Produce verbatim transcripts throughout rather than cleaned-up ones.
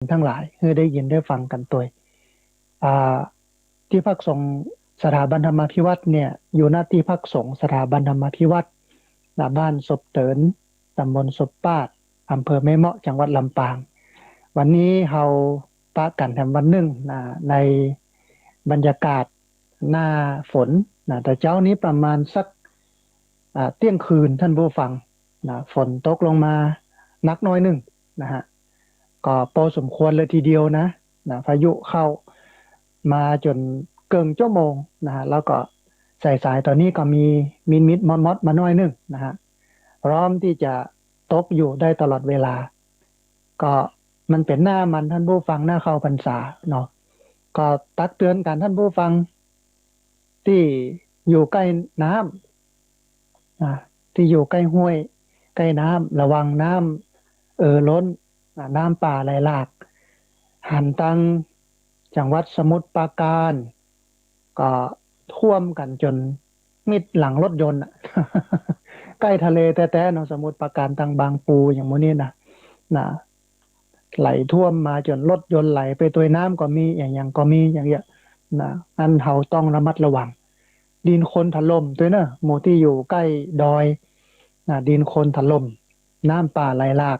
ตังหลายหื้อได้ยินได้ฟังกั๋นตวย อ่า ตี้พักสงฆ์สถาบันธรรมาภิวัฒน์เนี่ย อยู่ ณ ตี้พักสงฆ์สถาบันธรรมาภิวัฒน์ ณ บ้านศพเติ๋น ต๋ำบลศพปาด อำเภอแม่เมาะ จังหวัดลำปาง วันนี้เฮาปะกั๋นแถมวันนึ่ง ณ ในบรรยากาศหน้าฝน ณ แต่เจ๊านี้ประมาณสัก อ่า เตี้ยงคืน ต้านผู้ฟัง ณ ฝนตกลงมาหนักหน้อยนึ่ง นะฮะ ก็ปอสมควรเลยทีเดียวนะ ณ พายุเข้ามาจ๋นเกิ่งชั่วโมง นะฮะ แล้วก็สายๆ ต๋อนนี้ก็มีมิดๆ มอดๆ มาหน้อยนึ่ง นะฮะ พร้อมตี้จะตกอยู่ได้ตลอดเวลา ก็มันเป๋นหน้ามัน ต้านผู้ฟัง หน้าเข้าพรรษาเนาะ ก็ตักเตือนกั๋น ต้านผู้ฟัง ตี้อยู่ใก้น้ำ อ่า ตี้อยู่ใก้ห้วย ใก้น้ำ ระวังน้ำเอ่อล้น อ่า น้ำป่าไหลหลาก หันตังจังหวัดสมุทรปราการ ก็ท่วมกั๋นจ๋นมิดหลังรถยนต์อะ ใก้ทะเลแต๊ๆ เนาะ สมุทรปราการ ตังบางปู อย่างหมู่นี้นะ นะ ไหลท่วมมาจ๋นรถยนต์ไหลไปตวยน้ำก็มี อะหยังก็มี อย่างเงี้ย นะ อั้นเฮาต้องระมัดระวัง ดินโคลนถล่มตวยเนาะ หมู่ตี้อยู่ใก้ดอย นะ ดินโคลนถล่ม น้ำป่าไหลหลาก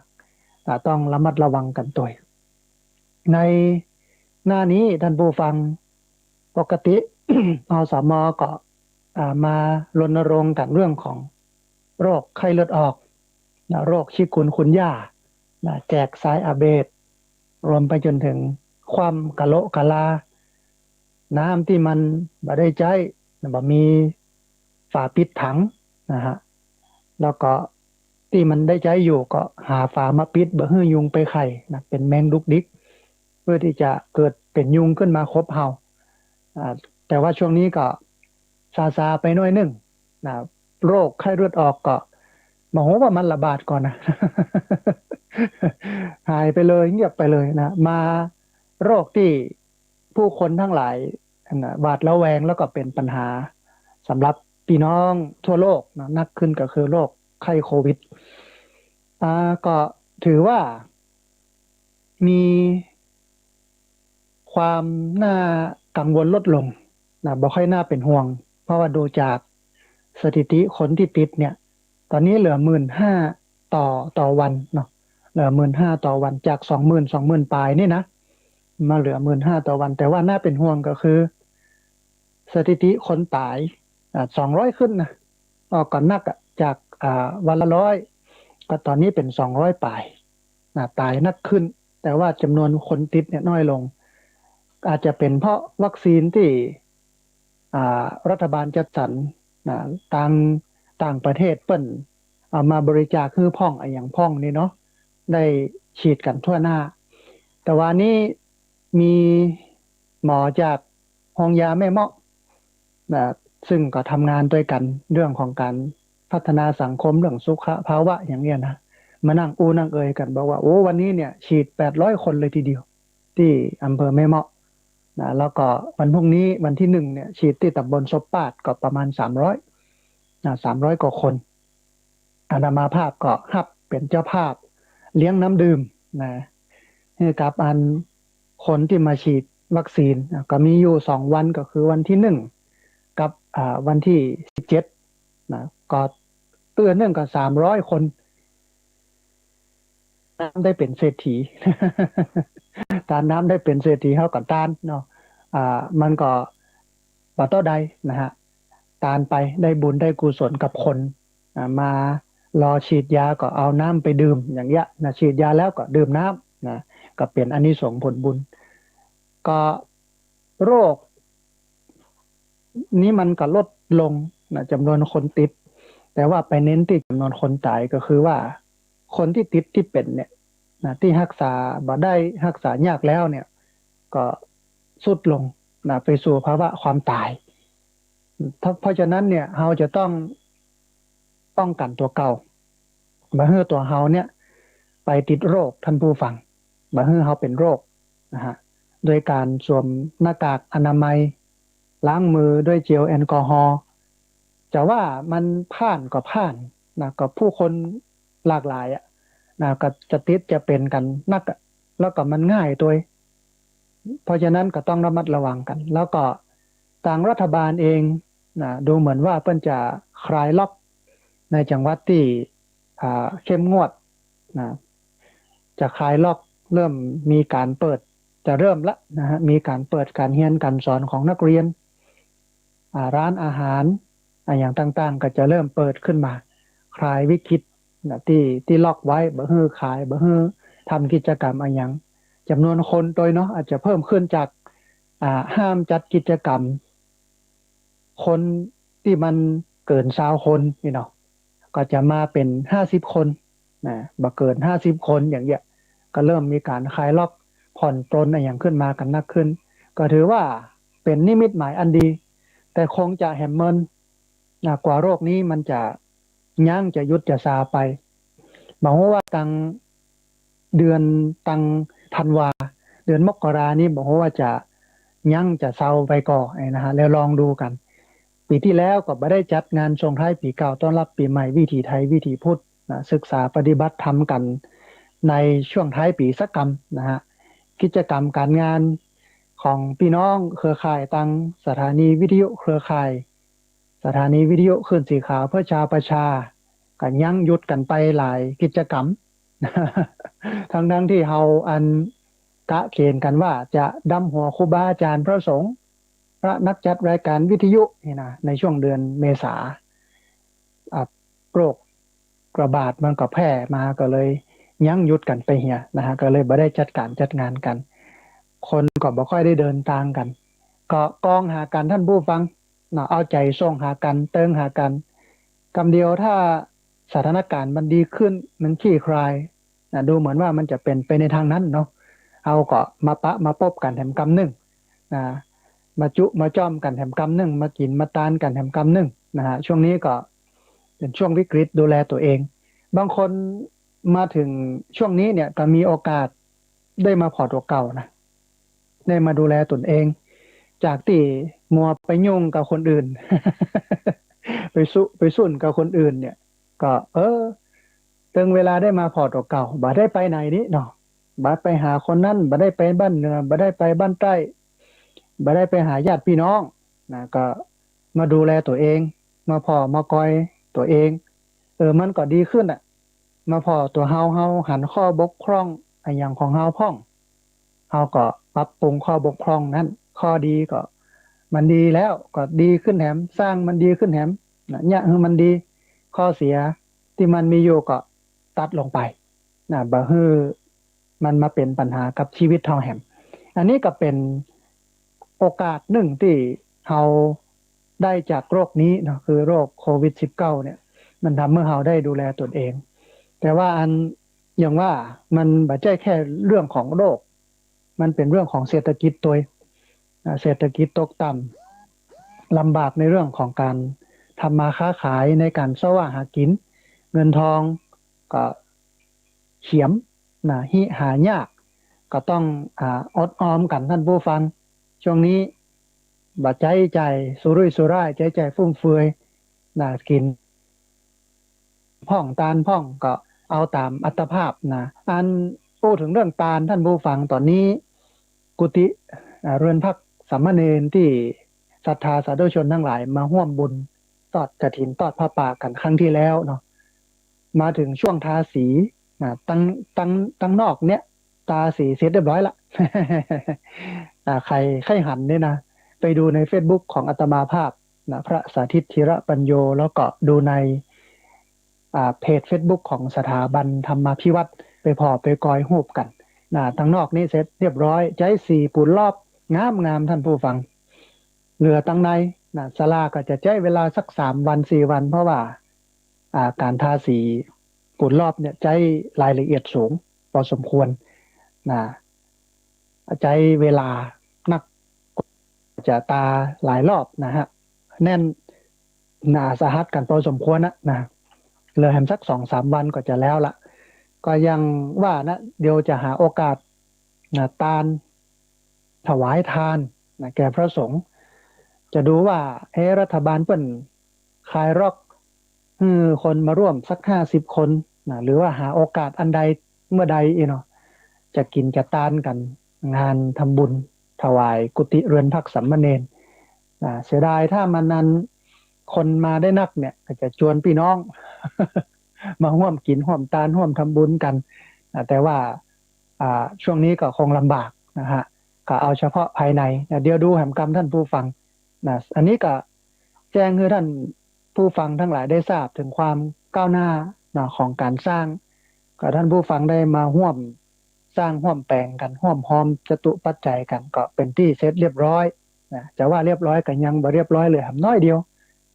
นะ ต้องระมัดระวังกั๋นตวย ในหน้านี้ ต้านผู้ฟัง ปกติ อสม ก็ อ่า มารณรงค์กั๋นเรื่องของโรคไข้เลือดออก นะ โรคชิกุนกุนย่า นะ แจกสายอะเบด รวมไปจ๋นเถิงความกะโละกะลา น้ำตี้มันบ่ได้ใจ๊ นะ บ่มีฝาปิดถัง นะฮะ แล้วก็ตี้มันได้ใจ๊อยู่ก็หาฝามาปิด บ่หื้อยุงไปไข่ นะ เป๋นแมงดุกดิ๊ก เปื้อตี้จะเกิดเป๋นยุงขึ้นมาขบเฮา อ่า แต่ว่าช่วงนี้ก็ซาๆ ไปหน้อยนึ่ง นะ โรคไข้เลือดออกก็บ่ฮู้ว่ามันระบาดก่อนะ หายไปเลย เงียบไปเลยนะ มาโรคตี้ผู้คนตังหลาย นะ หวาดระแวง แล้วก็เป๋นปัญหาสำหรับปี้น้องทั่วโลกนะ หนักขึ้นก็คือโรคไข้โควิด อ่า ก็ถือว่ามีความน่ากังวลลดลงนะ บ่ค่อยน่าเป๋นห่วง เพราะว่าดูจากสถิติคนตี้ติดเนี่ย ต๋อนนี้เหลือหมื่นห้าต่อ ต่อวันเนาะ เหลือหมื่นห้าต่อวัน จากสองหมื่น สองหมื่นปลายนี่นะ มาเหลือหมื่นห้าต่อวัน แต่ว่าน่าเป๋นห่วงก็คือ สถิติคนต๋าย อ่า สองร้อยขึ้นนะ ออกก่อนนักอะ จาก อ่า วันละร้อย ก็ต๋อนนี้เป๋นสองร้อยปลายนะ ต๋ายนักขึ้น แต่ว่าจ๋ำนวนคนติดเนี่ยน้อยลง อาจจะเป๋นเพราะวัคซีนตี้ อ่า รัฐบาลจัดสรรนะ ตางต่างประเทศเปิ้นเอามาบริจาคหื้อพ่อง อะหยังพ่องนี่เนาะ ได้ฉีดกั๋นทั่วหน้า แต่ว่านี้มีหมอจากโฮงยาแม่เมาะ นะ ซึ่งก็ทำงานตวยกั๋นเรื่องของก๋านพัฒนาสังคม เรื่องสุขภาวะอย่างเนี้ยนะ มานั่งอู้นั่งเอยกั๋น บอกว่า โอ้ วันนี้เนี่ย ฉีดแปดร้อยคนเลยทีเดียว ตี้อำเภอแม่เมาะนะ แล้วก็วันพรุ่งนี้วันตี้หนึ่งเนี่ย ฉีดตี้ต๋ำบลศพปาดก็ประมาณสามร้อยนะ สามร้อยกว่าคน อาตมาภาพก็ฮับเป๋นเจ้าภาพเลี้ยงน้ำดื่มนะ หื้อกับอันคนตี้มาฉีดวัคซีนนะ ก็มีอยู่สองวัน ก็คือวันตี้หนึ่งกับ อ่า วันตี้สิบเจ็ดนะ ก็เตื้อเนื่องกับสามร้อยคน น้ำได้เป๋นเศรษฐี ตานน้ำได้เป๋นเศรษฐีเฮาก็ตานเนาะ อ่า มันก็บ่เต้าใดนะฮะ ตานไปได้บุญได้กุศลกับคน อ่า มารอฉีดยาก็เอาน้ำไปดื่มอย่างเงี้ยนะ ฉีดยาแล้วก็ดื่มน้ำนะ ก็เป๋นอานิสงส์ผลบุญ ก็โรคนี้มันก็ลดลงนะ จ๋ำนวนคนติด แต่ว่าไปเน้นตี้จ๋ำนวนคนต๋าย ก็คือว่าคนตี้ติดตี้เป๋นเนี่ยนะ ตี้ฮักษาบ่ได้ ฮักษายากแล้วเนี่ย ก็ทรุดลงนะ ไปสู่ภาวะความต๋าย เพราะ เพราะฉะนั้นเนี่ย เฮาจะต้องป้องกั๋นตั๋วเก่า บ่หื้อตั๋วเฮาเนี่ยไปติดโรค ต้านผู้ฟัง บ่หื้อเฮาเป๋นโรคนะฮะ โดยก๋านสวมหน้ากากอนามัย ล้างมือด้วยเจลแอลกอฮอล์ จะว่ามันพ่านก็พ่านนะ ก็ผู้คนหลากหลายอะนะ ก็จะติดจะเป๋นกั๋นนักอะ แล้วก็มันง่ายตวย เพราะฉะนั้นก็ต้องระมัดระวังกั๋น แล้วก็ตางรัฐบาลเองนะ ดูเหมือนว่าเปิ้นจะคลายล็อกในจังหวัดตี้ อ่า เข้มงวดนะ จะคลายล็อก เริ่มมีก๋านเปิด จะเริ่มละนะฮะ มีก๋านเปิดก๋านเฮียนก๋านสอนของนักเรียน อ่า ร้านอาหาร อะหยังต่างๆ ก็จะเริ่มเปิดขึ้นมา คลายวิกฤตนะ ตี้ ตี้ล็อกไว้ บ่หื้อขาย บ่หื้อทำกิจกรรมอะหยัง จ๋ำนวนคนตวยเนาะ อาจจะเพิ่มขึ้นจาก อ่า ห้ามจัดกิจกรรม คนตี้มันเกิ๋นซาวคนนี่เนาะ ก็จะมาเป๋นห้าสิบคนนะ บ่เกิ๋นห้าสิบคนอย่างเงี้ย ก็เริ่มมีก๋านคลายล็อก ผ่อนปรนอะหยังขึ้นมากั๋นนักขึ้น ก็ถือว่าเป๋นนิมิตหมายอันดี แต่คงจะแหมเมินนะ กว่าโรคนี้มันจะยั้ง จะหยุด จะซาไป บ่ฮู้ว่าตังเดือน ตังธันวา เดือนมกรานี้ บ่ฮู้ว่าจะยั้ง จะเซาไปก่อไอ้นะฮะ แล้วลองดูกั๋น ปี๋ตี้แล้วก็บ่ได้จัดงานส่งท้ายปี๋เก่า ต้อนรับปี๋ใหม่ วิถีไทย วิถีพุทธนะ ศึกษาปฏิบัติธรรมกั๋นในช่วงท้ายปี๋สักกำนะฮะ กิจกรรมก๋านงานของปี้น้องเครือข่ายตางสถานีวิทยุเครือข่าย สถานีวิทยุคลื่นสีขาวเพื่อชาวประชา ก็ยั้งหยุดกั๋นไปหลายกิจกรรม ทั้งๆ ตี้เฮาอันกะเกณฑ์กั๋นว่าจะดำหัวครูบาอาจ๋ารย์พระสงฆ์ พระนักจัดรายการวิทยุนี่นะ ในช่วงเดือนเมษา อ่ะ โรคระบาดมันก็แพร่มา ก็เลยยั้งหยุดกั๋นไปเหียนะฮะ ก็เลยบ่ได้จัดก๋านจัดงานกั๋น คนก็บ่ค่อยได้เดินตางกั๋น ก็กองหากั๋นต้านผู้ฟังเนาะ เอาใจ๋ส่งหากั๋น เติงหากั๋น กำเดียวถ้าสถานก๋ารณ์มันดีขึ้น มันคลี่คลายนะ ดูเหมือนว่ามันจะเป๋นไปในตางนั้นเนาะ เฮาก็มาปะมาปบกั๋นแหมกำนึ่งนะ มาจุมาจ้อมกั๋นแหมกำนึ่ง มากิ๋นมาตานกั๋นแหมกำนึ่งนะฮะ ช่วงนี้ก็เป๋นช่วงวิกฤต ดูแลตั๋วเอง บางคนมาเถิงช่วงนี้เนี่ยก็มีโอกาสได้มาผ่อตั๋วเก่านะ ได้มาดูแลตนเอง จากตี้มัวไปยุ่งกับคนอื่น ไปซุ ไปสุนกับคนอื่นเนี่ย ก็ เออ เถิงเวลาได้มาผ่อตั๋วเก่า บ่ได้ไปไหนนี่เนาะ บ่ไปหาคนนั้น บ่ได้ไปบ้านเหนือ บ่ได้ไปบ้านใต้ บ่ได้ไปหาญาติพี่น้องนะ ก็มาดูแลตั๋วเอง มาผ่อมากอยตั๋วเอง เออ มันก็ดีขึ้นอะ มาผ่อตั๋วเฮา เฮาหันข้อบกพร่องอะหยังของเฮาพ่อง เฮาก็ปรับปรุงข้อบกพร่องนั้น ข้อดีก็มันดีแล้วก็ดีขึ้นแหม สร้างมันดีขึ้นแหมนะ เยียะหื้อมันดี ข้อเสียตี้มันมีอยู่ก็ตัดลงไปนะ บ่หื้อมันมาเป๋นปัญหากับชีวิตเฮาแหม อันนี้ก็เป๋นโอกาสนึ่งตี้เฮาได้จากโรคนี้เนาะ คือโรคโควิดสิบเก้าเนี่ย มันทำหื้อเฮาได้ดูแลตนเอง แต่ว่าอัน อย่างว่ามันบ่ใจ้แค่เรื่องของโรค มันเป๋นเรื่องของเศรษฐกิจตวย อ่า เศรษฐกิจตกต่ำ ลำบากในเรื่องของก๋านทำมาค้าขาย ในก๋านเซาะหากิ๋น เงินทองก็เขียมนะ หิหายาก ก็ต้อง อ่า อดออมกั๋นต้านผู้ฟัง ช่วงนี้บ่ใจ๊จ่ายสุรุ่ยสุร่าย ใจ๊จ่ายฟุ่มเฟือยนะ กิ๋น พ่องตานพ่องก็เอาต๋ามอัตภาพนะ อันอู้เถิงเรื่องตานต้านผู้ฟัง ต๋อนนี้กุฏิ อ่า เรือนพักสามเณรตี้ศรัทธาสาธุชนตังหลายมาฮ่วมบุญทอดกฐินทอดผ้าป่ากั๋นครั้งตี้แล้วเนาะ มาเถิงช่วงทาสีนะ ตัง ตัง ตังนอกเนี่ย ตาสีเสร็จเรียบร้อยละ อ่า ใผใค่หันเนี่ยนะ ไปดูในเฟซบุ๊กของอาตมาภาพนะ พระสาธิตธีระปัญโญ แล้วก็ดูใน อ่า เพจเฟซบุ๊กของสถาบันธรรมาภิวัฒน์ ไปผ่อไปกอยฮูปกั๋นนะ ตังนอกนี่เสร็จเรียบร้อย ใจ๊สีปูนรอบงามๆ ต้านผู้ฟัง เหลือตังในนะ ศาลาก็จะใจ๊เวลาสักสามวันสี่วัน เพราะว่า อ่า ก๋านทาสีปูนรอบเนี่ยใจ๊รายละเอียดสูงพอสมควรนะ ใจ๊เวลานัก จะตาหลายรอบนะฮะ แน่นหนาสาหัสกั๋นพอสมควรนะ นะ เหลือแหมสักสองสามวันก็จะแล้วละ ก็อย่างว่านะ เดี๋ยวจะหาโอกาสนะ ตาน ถวายตานนะ แก่พระสงฆ์ จะดูว่า เอ๊ะ รัฐบาลเปิ้นคลายล็อก หื้อคนมาร่วมสักห้าสิบคนนะ หรือว่าหาโอกาสอันใดเมื่อใดอีเนาะ จะกิ๋นจะตานกั๋น งานทำบุญถวายกุฏิเรือนพักสามเณร นะ เสียดายถ้ามันนั้นคนมาได้นักเนี่ย ก็จะจวนปี้น้อง มาฮ่วมกิ๋นฮ่วมตานฮ่วมทำบุญกั๋น นะ แต่ว่า อ่า ช่วงนี้ก็คงลำบากนะฮะ ก็เอาเฉพาะภายในนะ เดี๋ยวดูแหมกำท่านผู้ฟังนะ อันนี้ก็แจ้งหื้อท่านผู้ฟังตังหลายได้ทราบเถิงความก้าวหน้านะ ของก๋านสร้าง ก็ท่านผู้ฟังได้มาฮ่วมสร้างฮ่วมแป๋งกั๋น ฮ่วมฮอมจตุปัจจัยกั๋น ก็เป๋นตี้เสร็จเรียบร้อยนะ จะว่าเรียบร้อยก็ยังบ่เรียบร้อย เหลือแหมน้อยเดียว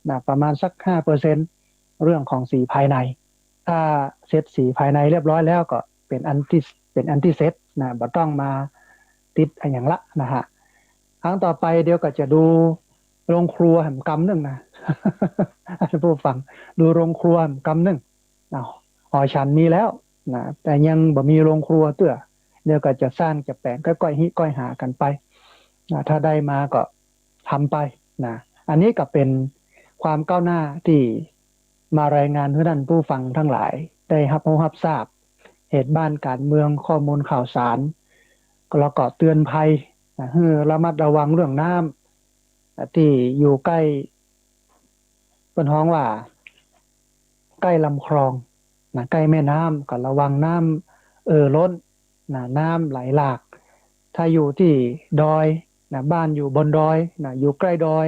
นะ ประมาณสักห้าเปอร์เซ็นต์ เรื่องของสีภายใน ถ้าเสร็จสีภายในเรียบร้อยแล้วก็เป๋นอันตี้ เป๋นอันตี้เสร็จนะ บ่ต้องมาติดอะหยังละนะฮะ ครั้งต่อไปเดี๋ยวก็จะดูโรงครัวแหมกำนึ่งนะ ท่านผู้ฟัง ดูโรงครัวแหมกำนึ่งนะ หอฉันมีแล้วนะ แต่ยังบ่มีโรงครัวเตื้อ เดี๋ยวก็จะสร้างจะแป๋ง ก้อยๆ ฮิก้อยหากั๋นไปนะ ถ้าได้มาก็ทำไปนะ อันนี้ก็เป๋นความก้าวหน้าตี้ มารายงานหื้อท่านผู้ฟังตังหลายได้ฮับฮู้ฮับทราบ เหตุบ้านก๋านเมือง ข้อมูลข่าวสาร แล้วก็เตือนภัยนะ หื้อระมัดระวังเรื่องน้ำนะ ตี้อยู่ใก้ เปิ้นฮ้องว่า ใก้ลำคลองนะ ใก้แม่น้ำ ก็ระวังน้ำเอ่อล้นนะ น้ำไหลหลาก ถ้าอยู่ตี้ดอยนะ บ้านอยู่บนดอยนะ อยู่ใก้ดอย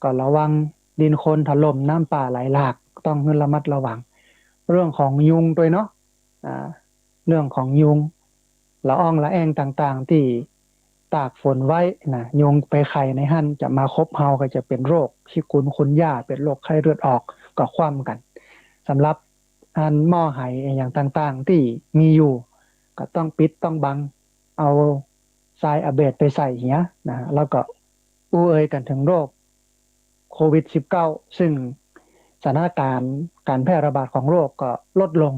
ก็ระวังดินโคลนถล่ม น้ำป่าไหลหลาก ต้องหื้อระมัดระวัง เรื่องของยุงตวยเนาะ อ่า เรื่องของยุง ละอองละแอ่งต่างๆ ตี้ตากฝนไว้นะ ยุงไปไข่ในหั้น จะมาคบเฮาก็จะเป๋นโรคชิคุนกุนย่า เป๋นโรคไข้เลือดออก ก็คว่ำกั๋น สำหรับอันหม้อไหอะหยังต่างๆ ตี้มีอยู่ ก็ต้องปิดต้องบัง เอาทรายอะเบดไปใส่เหียนะ แล้วก็อู้เอ่ยกั๋นเถิงโรค โควิดสิบเก้า ซึ่งสถานการณ์ก๋านแพร่ระบาดของโรคก็ลดลง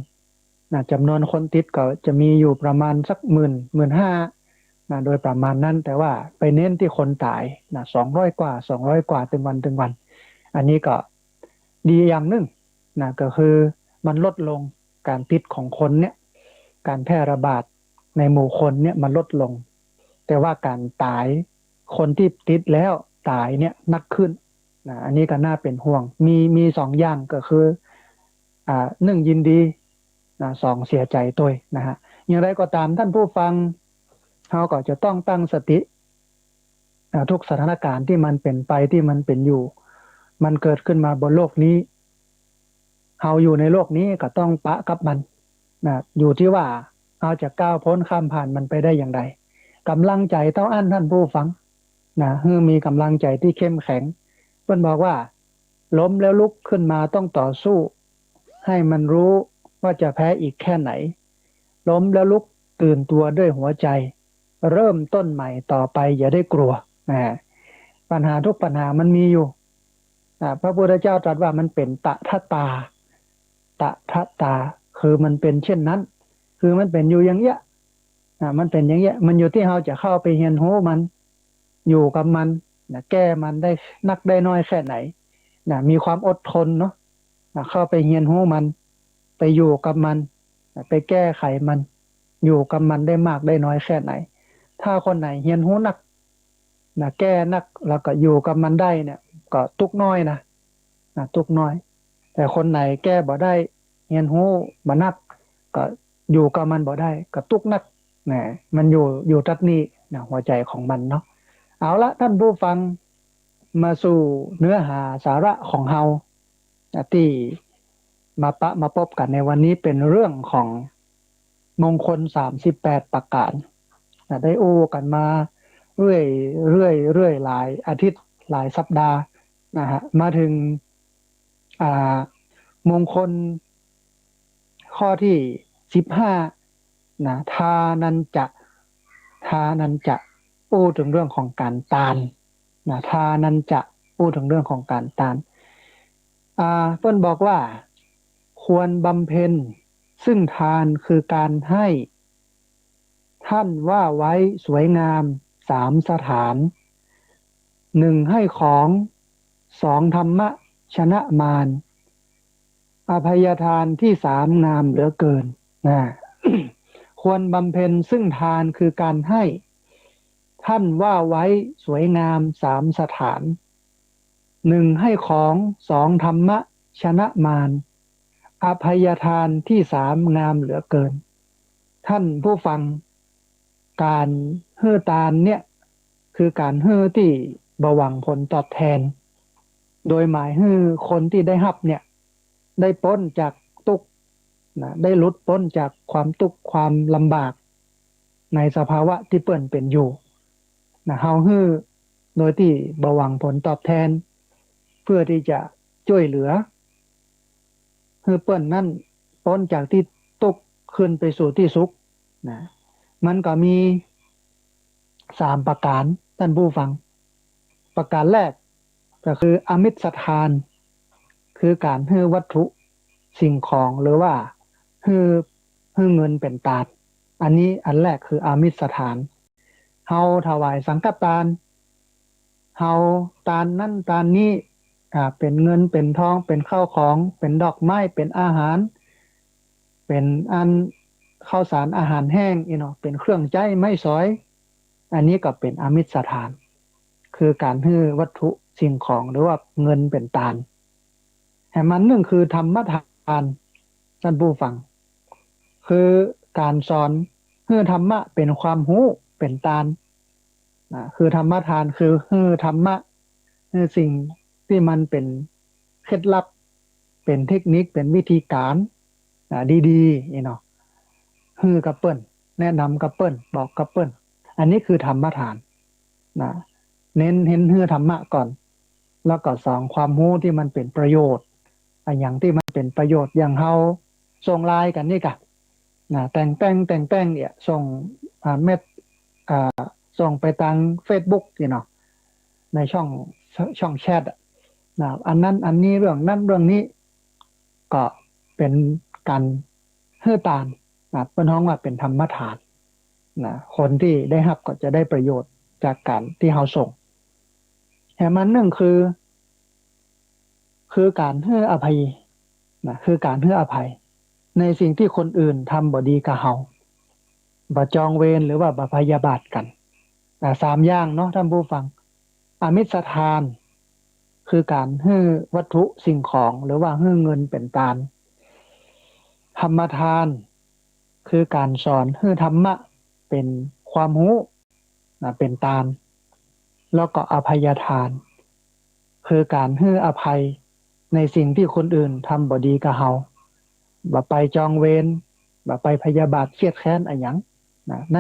นะ จ๋ำนวนคนติดก็จะมีอยู่ประมาณสักหมื่น หมื่นห้านะ โดยประมาณนั้น แต่ว่าไปเน้นตี้คนต๋ายนะ สองร้อยกว่า สองร้อยกว่า ตึงวันตึงวัน อันนี้ก็ดีอย่างนึ่งนะ ก็คือมันลดลง ก๋านติดของคนเนี่ย ก๋านแพร่ระบาดในหมู่คนเนี่ยมันลดลง แต่ว่าก๋านต๋าย คนตี้ติดแล้วต๋ายเนี่ยหนักขึ้นนะ อันนี้ก็น่าเป๋นห่วง มี มีสองอย่างก็คือ อ่า นึ่งยินดีนะ สองเสียใจ๋ตวยนะฮะ อย่างไรก็ต๋ามท่านผู้ฟัง เฮาก็จะต้องตั้งสติ อ่า ทุกสถานการณ์ตี้มันเป๋นไป ตี้มันเป๋นอยู่ มันเกิดขึ้นมาบนโลกนี้ เฮาอยู่ในโลกนี้ก็ต้องปะกับมันนะ อยู่ตี้ว่าเฮาจะก้าวป๊นข้ามผ่านมันไปได้อย่างไร ก๋ำลังใจ๋เต้าอั้นท่านผู้ฟังนะ หื้อมีก๋ำลังใจ๋ตี้เข้มแข็ง เปิ้นบอกว่า ล้มแล้วลุกขึ้นมาต้องต่อสู้ ให้มันรู้ว่าจะแพ้อีกแค่ไหน ล้มแล้วลุกตื่นตัวด้วยหัวใจ เริ่มต้นใหม่ต่อไปอย่าได้กลัวนะ ปัญหาทุกปัญหามันมีอยู่ อ่า พระพุทธเจ้าตรัสว่ามันเป๋นตถาตา ตถาตา คือมันเป๋นเช่นนั้น คือมันเป๋นอยู่อย่างเงี้ยนะ มันเป๋นอย่างเงี้ย มันอยู่ตี้เฮาจะเข้าไปเฮียนฮู้มัน อยู่กับมันนะ แก้มันได้นักได้น้อยแค่ไหนนะ มีความอดทนเนาะนะ เข้าไปเฮียนฮู้มัน ไปอยู่กับมันนะ ไปแก้ไขมัน อยู่กับมันได้มากได้น้อยแค่ไหน ถ้าคนไหนเฮียนฮู้นักนะ แก้นัก แล้วก็อยู่กับมันได้เนี่ย ก็ตุ๊กข์น้อยนะ นะ ตุ๊กข์น้อย แต่คนไหนแก้บ่ได้ เฮียนฮู้บ่นัก ก็อยู่กับมันบ่ได้ ก็ตุ๊กข์นักนะ มันอยู่ อยู่ตั๊ดนี้นะ หัวใจ๋ของมันเนาะ เอาละท่านผู้ฟัง มาสู่เนื้อหาสาระของเฮานะ ตี้มาปะมาปบกั๋นในวันนี้เป๋นเรื่องของมงคลสามสิบแปดประก๋านนะ ได้อู้กั๋นมาเรื่อย เรื่อย เรื่อย หลายอาทิตย์ หลายสัปดาห์นะฮะ มาเถิง อ่า มงคลข้อตี้สิบห้านะ ทานัญจะ ทานัญจะ อู้เถิงเรื่องของก๋านตานนะ ทานัญจะ อู้เถิงเรื่องของก๋านตาน อ่า เปิ้นบอกว่า ควรบำเพ็ญซึ่งทานคือการให้ ท่านว่าไว้สวยงามสามสถาน หนึ่งให้ของ สองธรรมะชนะมาร อภัยทานที่สามงามเหลือเกินนะ ควรบำเพ็ญซึ่งทานคือการให้ ท่านว่าไว้สวยงามสามสถาน หนึ่งให้ของ สองธรรมะชนะมาร อภัยทานที่สามงามเหลือเกิน ท่านผู้ฟัง ก๋านหื้อตานเนี่ย คือก๋านหื้อตี้บ่หวังผลตอบแทน โดยหมายหื้อคนตี้ได้ฮับเนี่ย ได้ป๊นจากตุ๊กข์นะ ได้หลุดป๊นจากความตุ๊กข์ความลำบาก ในสภาวะตี้เปิ้นเป๋นอยู่นะ เฮาหื้อโดยตี้บ่หวังผลตอบแทน เพื่อตี้จะจ้วยเหลือ หื้อเปิ้นนั้นป๊นจากตี้ตุ๊กข์ขึ้นไปสู่ตี้สุขนะ มันก็มีสามประก๋าน ท่านผู้ฟัง ประก๋านแรกก็คืออมิสทาน คือก๋านหื้อวัตถุสิ่งของ หรือว่าหื้อ หื้อเงินเป๋นตาน อันนี้อันแรกคืออมิสทาน เฮาถวายสังฆตาน เฮาตานนั้นตานนี้ อ่า เป๋นเงินเป๋นทอง เป๋นข้าวของ เป๋นดอกไม้ เป๋นอาหาร เป๋นอันข้าวสารอาหารแห้งอี้เนาะ เป๋นเครื่องใจ๊ไม้สอย อันนี้ก็เป๋นอมิสทาน คือก๋านหื้อวัตถุสิ่งของ หรือว่าเงินเป๋นตาน แหมอันนึ่งคือธรรมทาน ท่านผู้ฟัง คือก๋านสอนหื้อธรรมะเป๋นความฮู้เป๋นตานนะ คือธรรมทานคือหื้อธรรมะ หื้อสิ่งตี้มันเป๋นเคล็ดลับ เป๋นเทคนิค เป๋นวิธีก๋านนะ ดีๆ อี้เนาะ หื้อกับเปิ้น แนะนำกับเปิ้น บอกกับเปิ้น อันนี้คือธรรมทานนะ เน้น เน้นหื้อธรรมะก่อน แล้วก็สองความฮู้ตี้มันเป๋นประโยชน์ อะหยังตี้มันเป๋นประโยชน์ อย่างเฮาส่งไลน์กั๋นนี่ก่ะนะ แต่งแป้ง แต่งแป้งเนี่ย ส่ง อ่า เมส อ่า ส่งไปตางเฟซบุ๊กนี่เนาะ ในช่อง ช่องแชทอะนะ อันนั้นอันนี้ เรื่องนั้นเรื่องนี้ ก็เป๋นก๋านหื้อตานนะ เปิ้นฮ้องว่าเป๋นธรรมทานนะ คนตี้ได้ฮับก็จะได้ประโยชน์จากก๋านตี้เฮาส่ง แหมอันนึ่งคือ คือก๋านหื้ออภัยนะ คือก๋านหื้ออภัย ในสิ่งตี้คนอื่นทำบ่ดีกับเฮา บ่จองเวรหรือว่าบ่พยาบาทกั๋น อ่า สามอย่างเนาะ ท่านผู้ฟัง อมิสทาน คือก๋านหื้อวัตถุสิ่งของ หรือว่าหื้อเงินเป๋นตาน ธรรมทาน คือก๋านสอนหื้อธรรมะเป๋นความฮู้นะ เป๋นตาน แล้วก็อภัยทาน คือก๋านหื้ออภัยในสิ่งตี้คนอื่นทำบ่ดีกับเฮา บ่ไปจองเวร บ่ไปพยาบาทเคียดแค้นอะหยังนะ ใน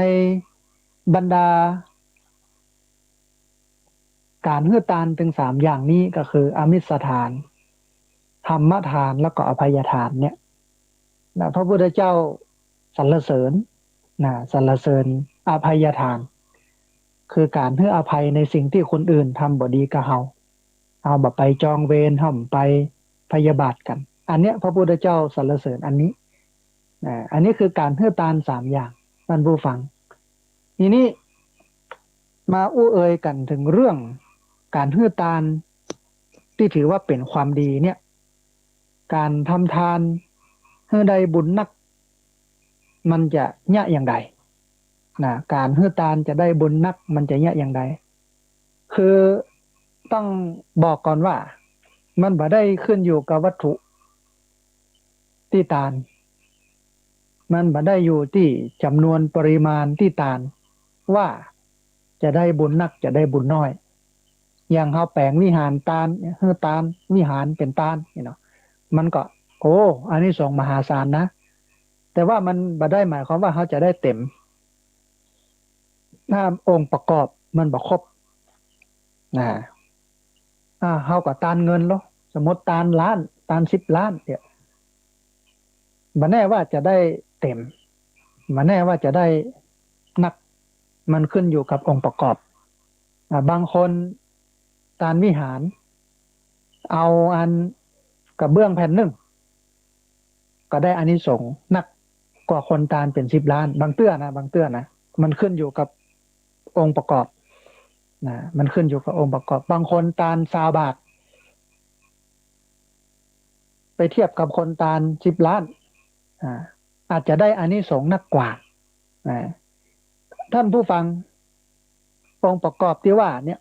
บรรดาก๋านหื้อตานตึงสามอย่างนี้ก็คืออมิสทาน ธรรมทาน แล้วก็อภัยทานเนี่ยนะ พระพุทธเจ้าสรรเสริญนะ สรรเสริญอภัยทาน คือก๋านหื้ออภัยในสิ่งตี้คนอื่นทำบ่ดีกับเฮา เฮาบ่ไปจองเวร เฮาบ่ไปพยาบาทกั๋น อันเนี้ยพระพุทธเจ้าสรรเสริญอันนี้นะ อันนี้คือก๋านหื้อตานสามอย่าง ท่านผู้ฟัง ทีนี้มาอู้เอ่ยกั๋นเถิงเรื่องก๋านหื้อตานตี้ถือว่าเป๋นความดีเนี่ย ก๋านทำตานหื้อได้บุญนัก มันจะเยียะอย่างใดนะ ก๋านหื้อตานจะได้บุญนัก มันจะเยียะอย่างใด คือต้องบอกก่อนว่า มันบ่ได้ขึ้นอยู่กับวัตถุตี้ตาน มันบ่ได้อยู่ตี้จ๋ำนวนปริมาณตี้ตาน ว่าจะได้บุญนัก จะได้บุญน้อย อย่างเฮาแป๋งวิหารตาน หื้อตาน วิหารเป๋นตานนี่เนาะ มันก็ โอ้ อานิสงส์มหาศาลนะ แต่ว่ามันบ่ได้หมายความว่าเฮาจะได้เต๋ม ถ้าองค์ประกอบมันบ่ครบนะ อ่า เฮาก็ตานเงินลอ สมมติตานล้าน ตานสิบล้านเนี่ย บ่แน่ว่าจะได้เต๋ม บ่แน่ว่าจะได้นัก มันขึ้นอยู่กับองค์ประกอบ อ่า บางคนตานวิหาร เอาอันกระเบื้องแผ่นนึ่ง ก็ได้อานิสงส์นักกว่าคนตานเป๋นสิบล้าน บางเตื้อนะ บางเตื้อนะ มันขึ้นอยู่กับองค์ประกอบนะ มันขึ้นอยู่กับองค์ประกอบ บางคนตานซาวบาท ไปเทียบกับคนตานสิบล้าน อ่า อาจจะได้อานิสงส์นักกว่า อ่า ท่านผู้ฟัง องค์ประกอบตี้ว่าเนี่ย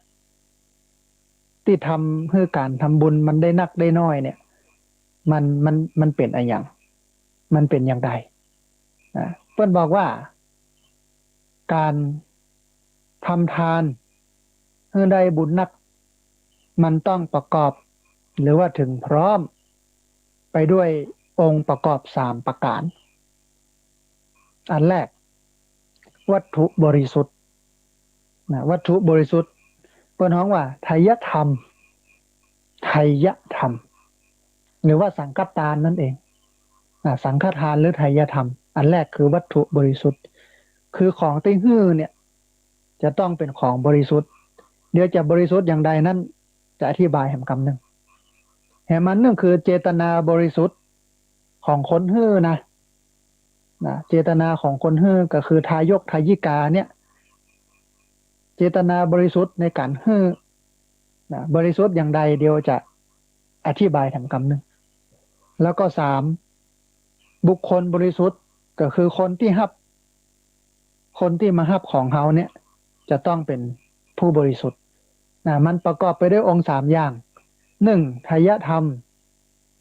ตี้ทำหื้อก๋านทำบุญมันได้นักได้น้อยเนี่ย มัน มัน มันเป๋นอะหยัง มันเป๋นอย่างใด อ่า เปิ้นบอกว่า ก๋านทำตานหื้อได้บุญนัก มันต้องประกอบ หรือว่าเถิงพร้อม ไปด้วยองค์ประกอบสามประก๋าน อันแรก วัตถุบริสุทธิ์ นะ วัตถุบริสุทธิ์ เปิ้นฮ้องว่า ไทยธรรม ไทยธรรม หรือว่าสังฆตานนั่นเอง อ่า สังฆตานหรือไทยธรรม อันแรกคือวัตถุบริสุทธิ์ คือของตี้หื้อเนี่ย จะต้องเป๋นของบริสุทธิ์ เดี๋ยวจะบริสุทธิ์อย่างใดนั้น จะอธิบายแหมกำนึ่ง แหมอันนึ่งคือเจตนาบริสุทธิ์ของคนหื้อนะ นะ เจตนาของคนหื้อก็คือทายกทายิกาเนี่ย เจตนาบริสุทธิ์ในก๋านหื้อ นะ บริสุทธิ์อย่างใด เดี๋ยวจะอธิบายแหมกำนึ่ง แล้วก็สาม บุคคลบริสุทธิ์ ก็คือคนตี้ฮับ คนตี้มาฮับของเฮาเนี่ย จะต้องเป๋นผู้บริสุทธิ์ นะ มันประกอบไปด้วยองค์สามอย่าง นึ่ง ไทยธรรม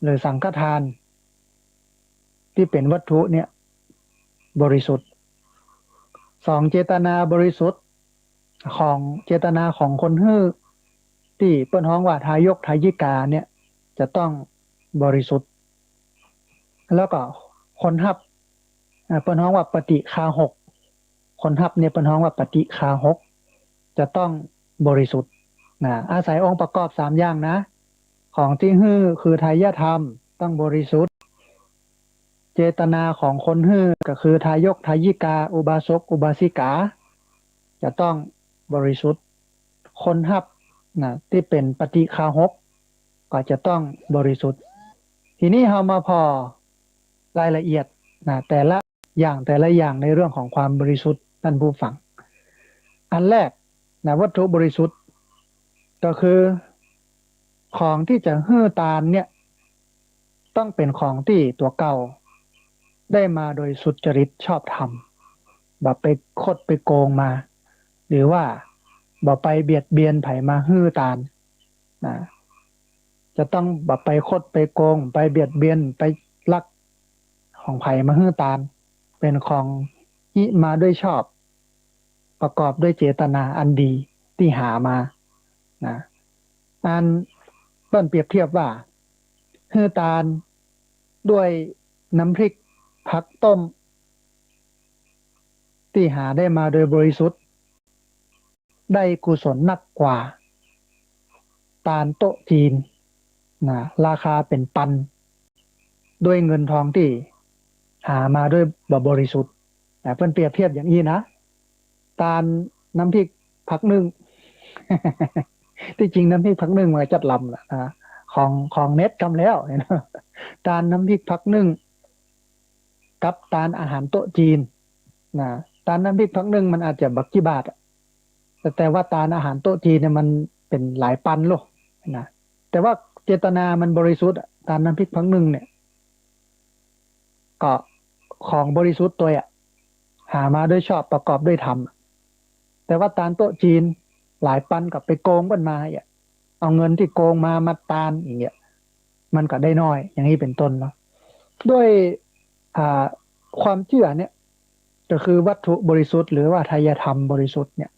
หรือสังฆตาน ตี้เป๋นวัตถุเนี่ย บริสุทธิ์ สอง เจตนาบริสุทธิ์ ของเจตนาของคนหื้อ ตี้เปิ้นฮ้องว่าทายกทายิกาเนี่ย จะต้องบริสุทธิ์ แล้วก็คนฮับ อ่า เปิ้นฮ้องว่าปฏิฆาหก คนฮับเนี่ยเปิ้นฮ้องว่าปฏิฆาหก จะต้องบริสุทธิ์ นะ อาศัยองค์ประกอบสามอย่างนะ ของตี้หื้อคือไทยธรรม ต้องบริสุทธิ์ เจตนาของคนหื้อก็คือทายกทายิกา อุบาสกอุบาสิกา จะต้องบริสุทธิ์ คนฮับ นะ ตี้เป๋นปฏิฆาหก ก็จะต้องบริสุทธิ์ ทีนี้เฮามาผ่อรายละเอียด นะ แต่ละอย่าง แต่ละอย่างในเรื่องของความบริสุทธิ์ ท่านผู้ฟัง อันแรก นะ วัตถุบริสุทธิ์ ก็คือ ของตี้จะหื้อตานเนี่ย ต้องเป๋นของตี้ตั๋วเก่าได้มาโดยสุจริตชอบธรรม บ่ไปคดไปโกงมา หรือว่าบ่ไปเบียดเบียนใผมาหื้อตาน นะ จะต้องบ่ไปคดไปโกง ไปเบียดเบียน ไปลักของใผมาหื้อตาน เป๋นของหิมาด้วยชอบ ประกอบด้วยเจตนาอันดีตี้หามา นะ อันเปิ้นเปรียบเทียบว่า หื้อตานด้วยน้ำพริกผักต้ม ตี้หาได้มาโดยบริสุทธิ์ ได้กุศลนักกว่า ตานโต๊ะจีน นะ ราคาเป๋นปัน ด้วยเงินทองตี้หามาด้วยบ่บริสุทธิ์ นะ เปิ้นเปรียบเทียบอย่างอี้นะ ตานน้ำพริกผักนึ่ง ตี้จริงน้ำพริกผักนึ่งมันก็จั๊ดลำแหละนะ ของ ของเน็ตกำแล้วเนี่ยนะ ตานน้ำพริกผักนึ่ง กับตานอาหารโต๊ะจีน นะ ตานน้ำพริกผักนึ่งมันอาจจะบ่กี่บาทอะ แต่ แต่ว่าตานอาหารโต๊ะจีนเนี่ยมันเป๋นหลายปันโลนะ แต่ว่าเจตนามันบริสุทธิ์อะ ตานน้ำพริกผักนึ่งเนี่ย ก็ของบริสุทธิ์ตวยอะ หามาด้วยชอบประกอบด้วยธรรมอะ แต่ว่าตานโต๊ะจีนหลายปันก็ไปโกงเปิ้นมาอะ เอาเงินตี้โกงมามาตานอย่างเงี้ย มันก็ได้น้อย อย่างนี้เป๋นต้นเนาะ ด้วย อ่า ความเจื้อเนี่ย ก็คือวัตถุบริสุทธิ์หรือว่าไทยธรรมบริสุทธิ์เนี่ย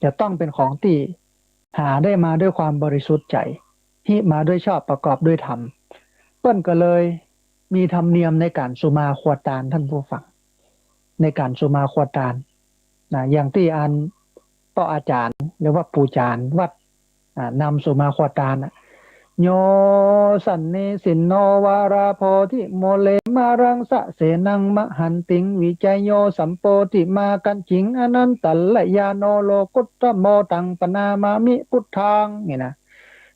จะต้องเป๋นของตี้หาได้มาด้วยความบริสุทธิ์ใจ๋ หิมาด้วยชอบประกอบด้วยธรรม เปิ้นก็เลยมีธรรมเนียมในก๋านสุมาครัวตาน ท่านผู้ฟัง ในก๋านสุมาครัวตาน นะ อย่างตี้อันป้ออาจ๋ารย์ หรือว่าปู่จ๋ารย์วัด อ่า นำสุมาครัวตานน่ะ โย สันนิสินโน วาราโพธิโมเล มารังสะเสนัง มหันติง วิจัยโย สัมโปธิมากัญญิง อนันตัลลญาโณ โลกุตตโม ตังปะนามามิ พุทธัง นี่นะ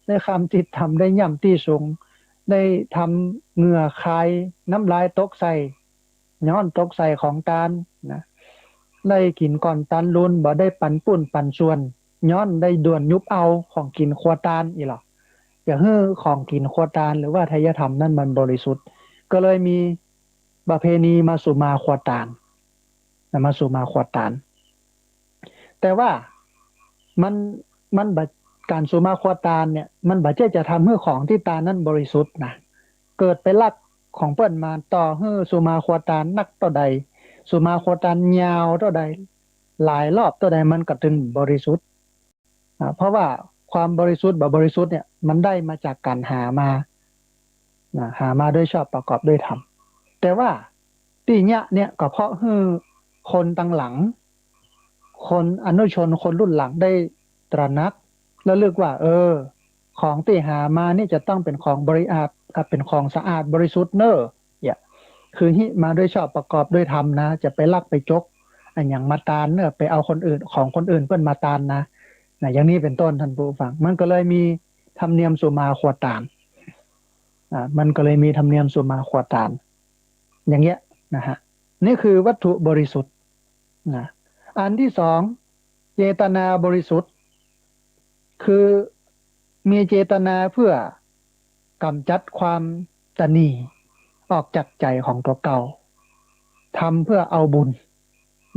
ได้คำตี้ต่ำ ได้ย่ำตี้สูง ได้ทำเหงื่อคาย น้ำลายตกใส่ ย้อนตกใส่ของตานนะ ได้กิ๋นก่อนตานลูน บ่ได้ปันปุ้นปันส่วน ย้อนได้ด่วนยุบเอาของกิ๋นครัวตานอี้หลอ จะหื้อของกิ๋นครัวตาน หรือว่าไทยธรรมนั้นมันบริสุทธิ์ ก็เลยมีประเพณีมาสุมาครัวตาน นะ มาสุมาครัวตาน แต่ว่ามัน มันบ่ ก๋านสุมาครัวตานเนี่ย มันบ่ใจ้จะทำหื้อของตี้ตานนั้นบริสุทธิ์นะ เกิดไปลักของเปิ้นมา ต่อหื้อสุมาครัวตานนักเต้าใด สุมาครัวตานยาวเต้าใด หลายรอบเต้าใด มันก็ตึงบริสุทธิ์ อ่า เพราะว่าความบริสุทธิ์บ่บริสุทธิ์เนี่ย มันได้มาจากก๋านหามา นะ หามาโดยชอบประกอบด้วยธรรม แต่ว่าตี้เนี้ยเนี่ยก็เพราะหื้อคนตังหลัง คนอนุชนคนรุ่นหลังได้ตระหนัก ระลึกว่า เออ ของตี้หามานี่จะต้องเป๋นของบริอาจ อ่ะ เป๋นของสะอาดบริสุทธิ์เน่อ เนี่ย คือฮิมาโดยชอบประกอบด้วยธรรมนะ จะไปลักไปจกอะหยังมาตานเน่อ ไปเอาคนอื่น ของคนอื่นเปิ้นมาตานนะ นะ อย่างนี้เป๋นต้น ท่านผู้ฟัง มันก็เลยมีธรรมเนียมสุมาครัวตาน อ่า มันก็เลยมีธรรมเนียมสุมาครัวตาน อย่างเงี้ยนะฮะ นี่คือวัตถุบริสุทธิ์นะ อันที่สอง เจตนาบริสุทธิ์ คือมีเจตนาเพื่อกำจัดความตณีออกจากใจ๋ของตั๋วเก่า ทำเพื่อเอาบุญ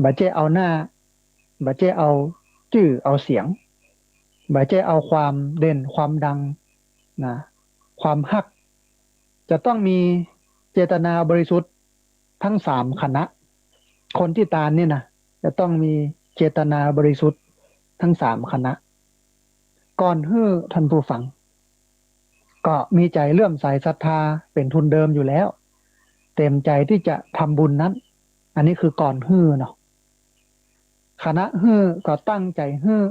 บ่ใจ้เอาหน้า บ่ใจ้เอาจื้อเอาเสียง บ่ใจ้เอาความเด่นความดังนะ ความฮัก จะต้องมีเจตนาบริสุทธิ์ทั้งสามขณะ คนตี้ตานเนี่ยนะ จะต้องมีเจตนาบริสุทธิ์ทั้งสามขณะ ก่อนหื้อ ท่านผู้ฟัง ก็มีใจ๋เลื่อมใสศรัทธาเป๋นทุนเดิมอยู่แล้ว เตรียมใจ๋ตี้จะทำบุญนั้น อันนี้คือก่อนหื้อเนาะ ขณะหื้อก็ตั้งใจ๋หื้อ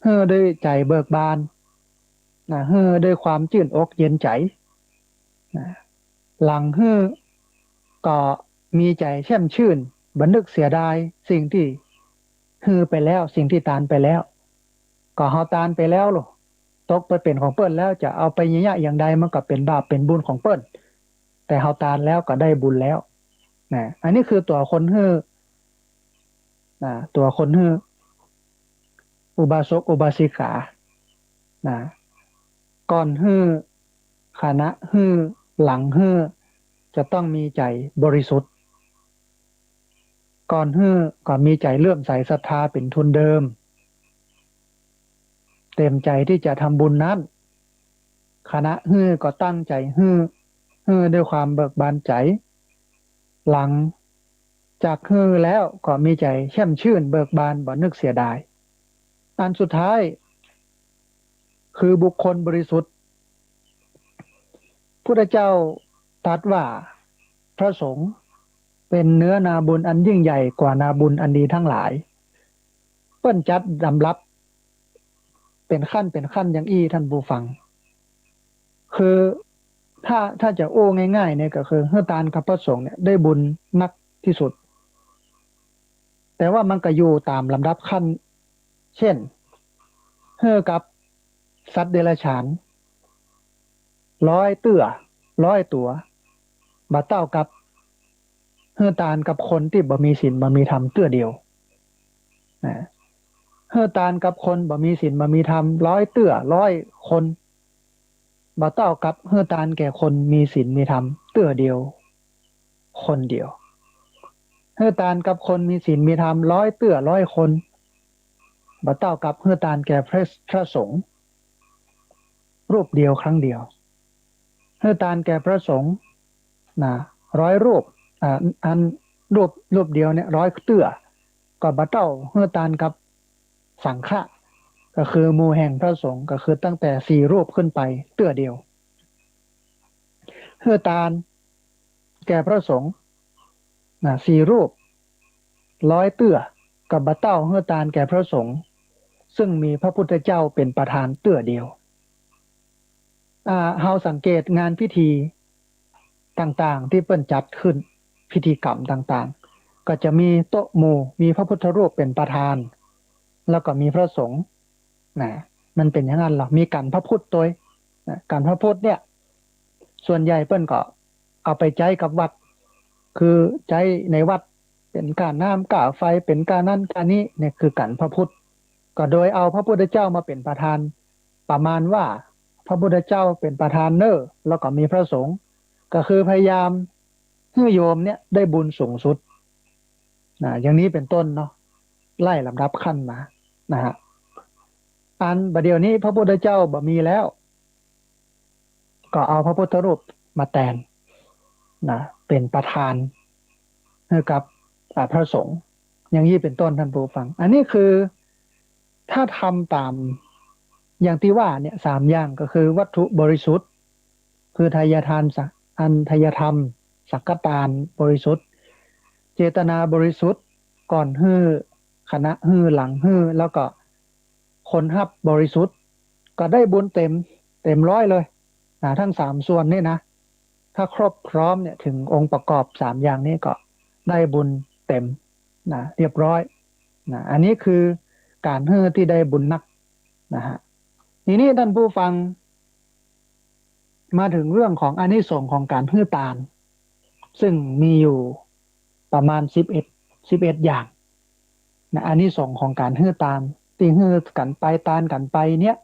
หื้อด้วยใจ๋เบิกบานนะ หื้อด้วยความจื้นอกเย็นใจ๋นะ หลังหื้อก็มีใจ๋แช่มชื่น บ่นึกเสียดายสิ่งตี้หื้อไปแล้ว สิ่งตี้ตานไปแล้ว ก็เฮาตานไปแล้วโล ตกไปเป๋นของเปิ้นแล้ว จะเอาไปเยียะอย่างใด มันก็เป๋นบาปเป๋นบุญของเปิ้น แต่เฮาตานแล้วก็ได้บุญแล้วนะ อันนี้คือตั๋วคนหื้อนะ ตั๋วคนหื้อ อุบาสกอุบาสิกานะ ก่อนหื้อ ขณะหื้อ หลังหื้อ จะต้องมีใจ๋บริสุทธิ์ ก่อนหื้อก็มีใจ๋เลื่อมใสศรัทธาเป๋นทุนเดิม เตรียมใจ๋ตี้จะทำบุญนั้น ขณะหื้อก็ตั้งใจ๋หื้อ หื้อด้วยความเบิกบานใจ๋ หลังจากหื้อแล้วก็มีใจ๋แช่มชื่นเบิกบาน บ่นึกเสียดาย อันสุดท้าย คือบุคคลบริสุทธิ์ พุทธเจ้าตรัสว่าพระสงฆ์เป๋นเนื้อนาบุญอันยิ่งใหญ่กว่านาบุญอันดีทั้งหลาย เปิ้นจัดลำดับเป๋นขั้นเป๋นขั้นอย่างอี้ ท่านผู้ฟัง คือถ้า ถ้าจะอู้ง่ายๆ เนี่ยก็คือหื้อตานกับพระสงฆ์เนี่ยได้บุญนักที่สุด แต่ว่ามันก็อยู่ต๋ามลำดับขั้น เช่น หื้อกับสัตว์เดรัจฉานร้อยเตื้อ ร้อยตั๋ว บ่เต้ากับหื้อตานกับคนตี้บ่มีศีลบ่มีธรรมเตื้อเดียวนะ หื้อตานกับคนบ่มีศีลบ่มีธรรมร้อยเตื้อ ร้อยคน บ่เต้ากับหื้อตานแก่คนมีศีลมีธรรมเตื้อเดียว คนเดียว หื้อตานกับคนมีศีลมีธรรมร้อยเตื้อ ร้อยคน บ่เต้ากับหื้อตานแก่พระ พระสงฆ์รูปเดียวครั้งเดียว หื้อตานแก่พระสงฆ์นะ ร้อยรูป อ่า อันรูป รูปเดียวเนี่ยร้อยเตื้อ ก็บ่เต้าหื้อตานกับสังฆะ ก็คือหมู่แห่งพระสงฆ์ ก็คือตั้งแต่สี่รูปขึ้นไปเตื้อเดียว หื้อตานแก่พระสงฆ์นะ สี่รูป ร้อยเตื้อ ก็บ่เต้าหื้อตานแก่พระสงฆ์ ซึ่งมีพระพุทธเจ้าเป๋นประธานเตื้อเดียว อ่า เฮาสังเกตงานพิธีต่างๆ ตี้เปิ้นจัดขึ้น พิธีกรรมต่างๆ ก็จะมีโต๊ะหมู่ มีพระพุทธรูปเป๋นประธาน แล้วก็มีพระสงฆ์นะ มันเป๋นอย่างนั้นลอ มีขันพระพุทธตวยนะ ขันพระพุทธเนี่ย ส่วนใหญ่เปิ้นก็เอาไปใจ๊กับวัด คือใจ๊ในวัด เป๋นก้าน้ำก้าไฟ เป๋นก้านั้นก้านี้ เนี่ยคือขันพระพุทธ ก็โดยเอาพระพุทธเจ้ามาเป๋นประธาน ประมาณว่าพระพุทธเจ้าเป๋นประธานเน่อ แล้วก็มีพระสงฆ์ ก็คือพยายามหื้อโยมเนี่ยได้บุญสูงสุด นะ อย่างนี้เป๋นต้นเนาะ ไล่ลำดับขั้นมา นะฮะ อันบ่าเดี่ยวนี้พระพุทธเจ้าบ่มีแล้ว ก็เอาพระพุทธรูปมาแตน นะ เป๋นประธานหื้อกับ อ่า พระสงฆ์ อย่างนี้เป๋นต้น ท่านผู้ฟัง อันนี้คือ ถ้าทำต๋ามอย่างตี้ว่าเนี่ย สามอย่าง ก็คือวัตถุบริสุทธิ์ คือทายทาน สัง อันทายธรรม สังฆทานบริสุทธิ์ เจตนาบริสุทธิ์ ก่อนหื้อ ขณะหื้อ หลังหื้อ แล้วก็คนฮับบริสุทธิ์ ก็ได้บุญเต๋ม เต๋มร้อยเลยนะ ตึงสามส่วนนี่นะ ถ้าครบพร้อมเนี่ย เถิงองค์ประกอบสามอย่างนี้ก็ได้บุญเต๋มนะ เรียบร้อยนะ อันนี้คือก๋านหื้อตี้ได้บุญนักนะฮะ ทีนี้ท่านผู้ฟัง มาเถิงเรื่องของอานิสงส์ของก๋านหื้อตาน ซึ่งมีอยู่ประมาณสิบเอ็ด สิบเอ็ดอย่างนะ อานิสงส์ของก๋านหื้อตาน ตี้หื้อกั๋นไป ตานกั๋นไปเนี่ย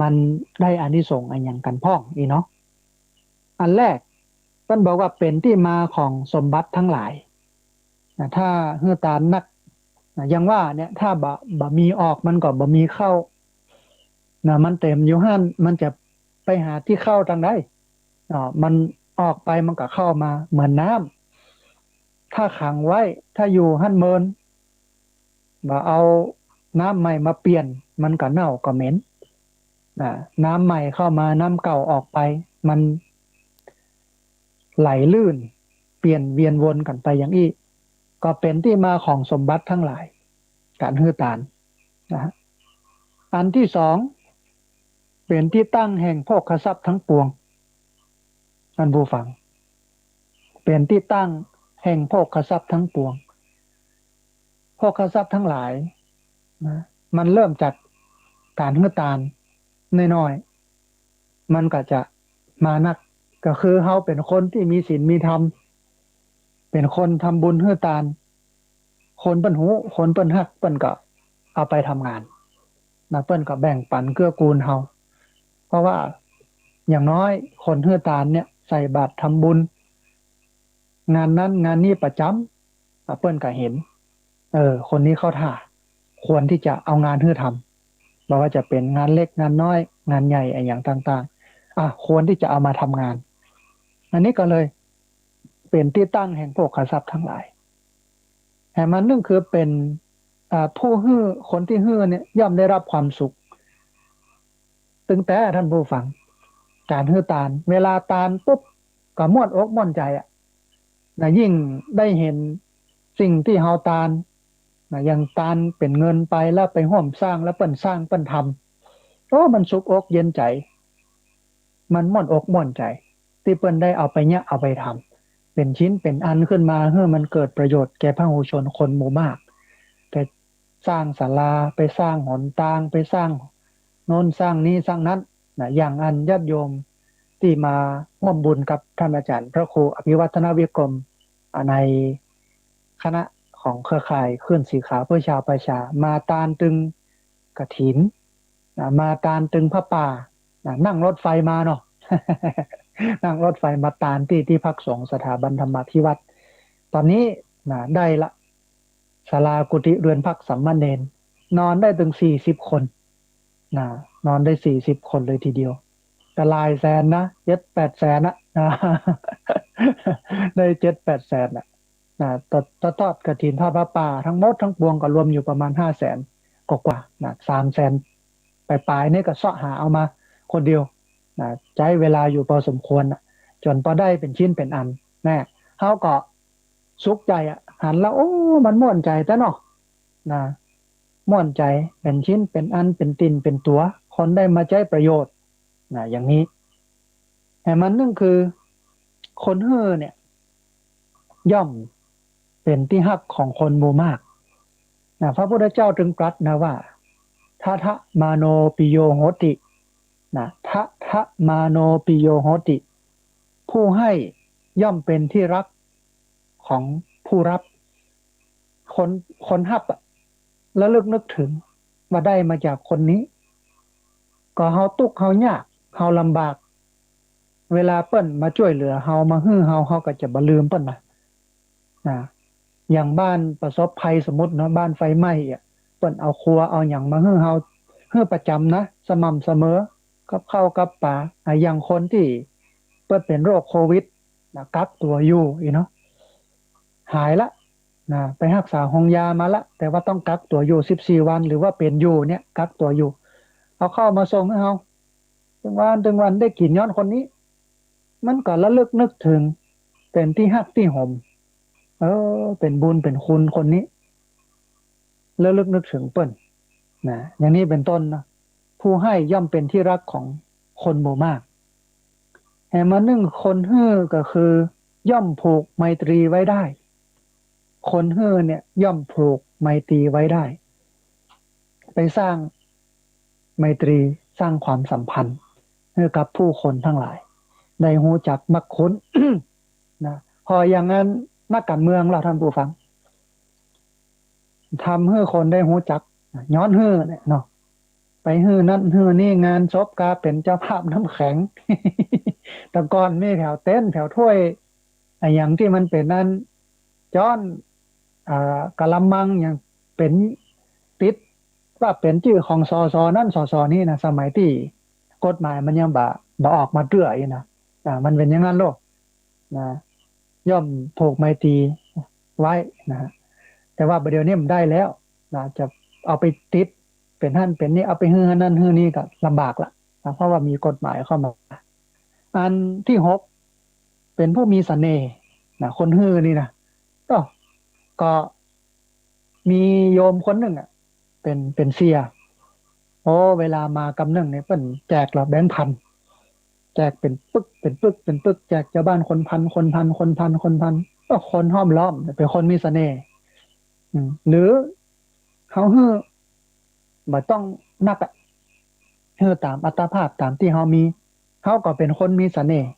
มันได้อานิสงส์อะหยังกั๋นพ่องอี้เนาะ อันแรก เปิ้นบอกว่าเป๋นตี้มาของสมบัติตังหลายนะ ถ้าหื้อตานนักนะ อย่างว่าเนี่ย ถ้าบ่ บ่มีออก มันก็บ่มีเข้านะ มันเต๋มอยู่หั้น มันจะไปหาตี้เข้าตางใด อ่า มันออกไปมันก็เข้ามา เหมือนน้ำ ถ้าขังไว้ ถ้าอยู่หั้นเมิน บ่เอาน้ำใหม่มาเปลี่ยน มันก็เน่าก็เหม็น อ่า น้ำใหม่เข้ามา น้ำเก่าออกไป มันไหลลื่น เปลี่ยนเวียนวนกั๋นไปอย่างอี้ ก็เป๋นตี้มาของสมบัติตังหลาย ก๋านหื้อตานนะฮะ อันตี้สอง เป๋นตี้ตั้งแห่งโภคทรัพย์ตังปวง ท่านผู้ฟัง เป๋นตี้ตั้งแห่งโภคทรัพย์ตังปวง โภคทรัพย์ตังหลายนะ มันเริ่มจากก๋านหื้อตานน้อยๆ มันก็จะมานัก ก็คือเฮาเป๋นคนตี้มีศีลมีธรรม เป๋นคนทำบุญหื้อตาน คนเปิ้นฮู้ คนเปิ้นฮัก เปิ้นก็เอาไปทำงานนะ เปิ้นก็แบ่งปันเกื้อกูลเฮา เพราะว่าอย่างน้อยคนหื้อตานเนี่ย ใส่บาตรทำบุญ งานนั้นงานนี้ประจ๋ำ อ่ะ เปิ้นก็หัน เออ คนนี้เข้าท่า ควรตี้จะเอางานหื้อทำ บ่ว่าจะเป๋นงานเล็กงานน้อย งานใหญ่อะหยังต่างๆ อ่ะ ควรตี้จะเอามาทำงาน อันนี้ก็เลยเป๋นตี้ตั้งแห่งโภคทรัพย์ตังหลาย แหมอันนึ่งคือเป๋น อ่า ผู้หื้อ คนตี้หื้อเนี่ยย่อมได้รับความสุข ตึงแต่ท่านผู้ฟัง ก๋านหื้อตาน เวลาตานปุ๊บ ก็ม่วนอกม่วนใจ๋อะ นะ ยิ่งได้หันสิ่งตี้เฮาตาน นะ อย่างตานเป๋นเงินไปแล้วไปฮ่วมสร้าง แล้วเปิ้นสร้างเปิ้นทำ โอ้ มันสุกอกเย็นใจ๋ มันม่วนอกม่วนใจ๋ ตี้เปิ้นได้เอาไปเยียะเอาไปทำ เป๋นชิ้นเป๋นอันขึ้นมา หื้อมันเกิดประโยชน์แก่พหุชนคนหมู่มาก ไปสร้างศาลา ไปสร้างหนตาง ไปสร้างโน่นสร้างนี้สร้างนั้น นะ อย่างอันญาติโยมตี้มาฮ่วมบุญกับท่านอาจ๋ารย์พระครูอภิวัฒนวิกรม อ่า ในคณะของเครือข่ายคลื่นสีขาวเพื่อชาวประชา มาตานตึงกฐิน นะ มาตานตึงผ้าป่า นะ นั่งรถไฟมาเนาะ นั่งรถไฟมาตานตี้ ตี้พักสงฆ์สถาบันธรรมาภิวัฒน์ ต๋อนนี้ นะ ได้ละ ศาลากุฏิเรือนพักสามเณร นอนได้ตึงสี่สิบคน นะ นอนได้สี่สิบคนเลยทีเดียว ก็หลายแสนนะ เจ็ดแปดแสนนะ นะ ได้เจ็ดแปดแสนนะ นะ ตอด ตอด ตอดกฐินทอดผ้าป่า ตังหมดตังปวงก็รวมอยู่ประมาณห้าแสนกว่าๆ นะ สามแสนปลายๆ นี่ก็เซาะหาเอามาคนเดียว นะ ใจ๊เวลาอยู่พอสมควรนะ จ๋นปอได้เป๋นชิ้นเป๋นอัน แน่ เฮาก็สุขใจ๋อะ หันแล้ว โอ้ มันม่วนใจ๋แต๊เนาะ นะ ม่วนใจ๋ เป๋นชิ้นเป๋นอัน เป๋นติ่นเป๋นตั๋ว คนได้มาใจ๊ประโยชน์ นะ อย่างนี้ แหมอันนึ่งคือ คนหื้อเนี่ย ย่อมเป๋นตี้ฮักของคนหมู่มาก นะ พระพุทธเจ้าจึงตรัสนะว่า ทะทะมาโนปิโยโหติ นะ ทะทะมาโนปิโยโหติ ผู้ให้ย่อมเป็นที่รักของผู้รับ คน คนฮับอะ ระลึกนึกถึงว่าได้มาจากคนนี้ ก็เฮาตุ๊กข์เฮายาก เฮาลำบาก เวลาเปิ้นมาจ้วยเหลือเฮา มาหื้อเฮา เฮาก็จะบ่ลืมเปิ้นนะ นะ อย่างบ้านประสบภัย สมมุติเนาะ บ้านไฟไหม้อะ เปิ้นเอาครัวเอาหยังมาหื้อเฮา หื้อประจ๋ำนะ สม่ำเสมอ กับข้าวกับป๋า อะ อย่างคนตี้เปิ้นเป๋นโรคโควิดนะ กักตั๋วอยู่อี้เนาะ หายละนะ ไปฮักษาโฮงยามาละ แต่ว่าต้องกักตั๋วอยู่สิบสี่วัน หรือว่าเป๋นอยู่เนี่ย กักตั๋วอยู่ เอาข้าวมาส่งหื้อเฮา ตึงวันตึงวันได้กิ๋นย้อนคนนี้ มันก็ระลึกนึกเถิง เป๋นตี้ฮักตี้หม เออ เป๋นบุญเป๋นคุณคนนี้ ระลึกนึกเถิงเปิ้นนะ อย่างนี้เป๋นต้นเนาะ ผู้ให้ย่อมเป็นที่รักของคนหมู่มาก แหมอันนึ่งคนหื้อก็คือย่อมผูกไมตรีไว้ได้ คนหื้อเนี่ยย่อมผูกไมตรีไว้ได้ ไปสร้างไมตรี สร้างความสัมพันธ์หื้อกับผู้คนตังหลาย ได้ฮู้จักมักคุ้น นะ ผ่ออย่างนั้นนักก๋านเมืองเฮา ท่านผู้ฟัง ทำหื้อคนได้ฮู้จัก ย้อนหื้อเนี่ยเนาะ ไปหื้อนั่นหื้อนี่ งานศพก็เป๋นเจ้าภาพน้ำแข็ง แต่ก่อนมีแผวเต็นท์แผวถ้วย อะหยังตี้มันเป๋นอัน จ๊อน อ่า กะละมังหยังเป๋นติดว่าเป๋นจื้อของ สส นั้น สส นี้นะ สมัยตี้กฎหมายมันยังบ่ บ่ออกมาเตื้ออี้นะ อ่า มันเป๋นอย่างนั้นโลดนะ ย่อมผูกไมตรีไว้นะฮะ แต่ว่าบ่าเดี่ยวนี้มันได้แล้วนะ จะเอาไปติดเป๋นหั้นเป๋นนี่ เอาไปหื้อหั้นนั่นหื้อนี่ก็ลำบากละนะ เพราะว่ามีกฎหมายเข้ามา อันที่หก เป๋นผู้มีเสน่ห์นะ คนหื้อนี่นะ ก็ ก็มีโยมคนนึ่งอะ เป๋น เป๋นเสี่ย โอ้ เวลามาก๋ำนึ่งเนี่ยเปิ้นแจกละแบงค์พัน แจกเป๋นปึก เป๋นปึก เป๋นปึก แจกจาวบ้านคนพัน คนพัน คนพัน คนพัน ก็คนห้อมล้อม เป๋นคนมีเสน่ห์ อืม หรือเฮาหื้อ บ่ต้องนักอะ หื้อต๋ามอัตภาพต๋ามตี้เฮามี เฮาก็เป๋นคนมีเสน่ห์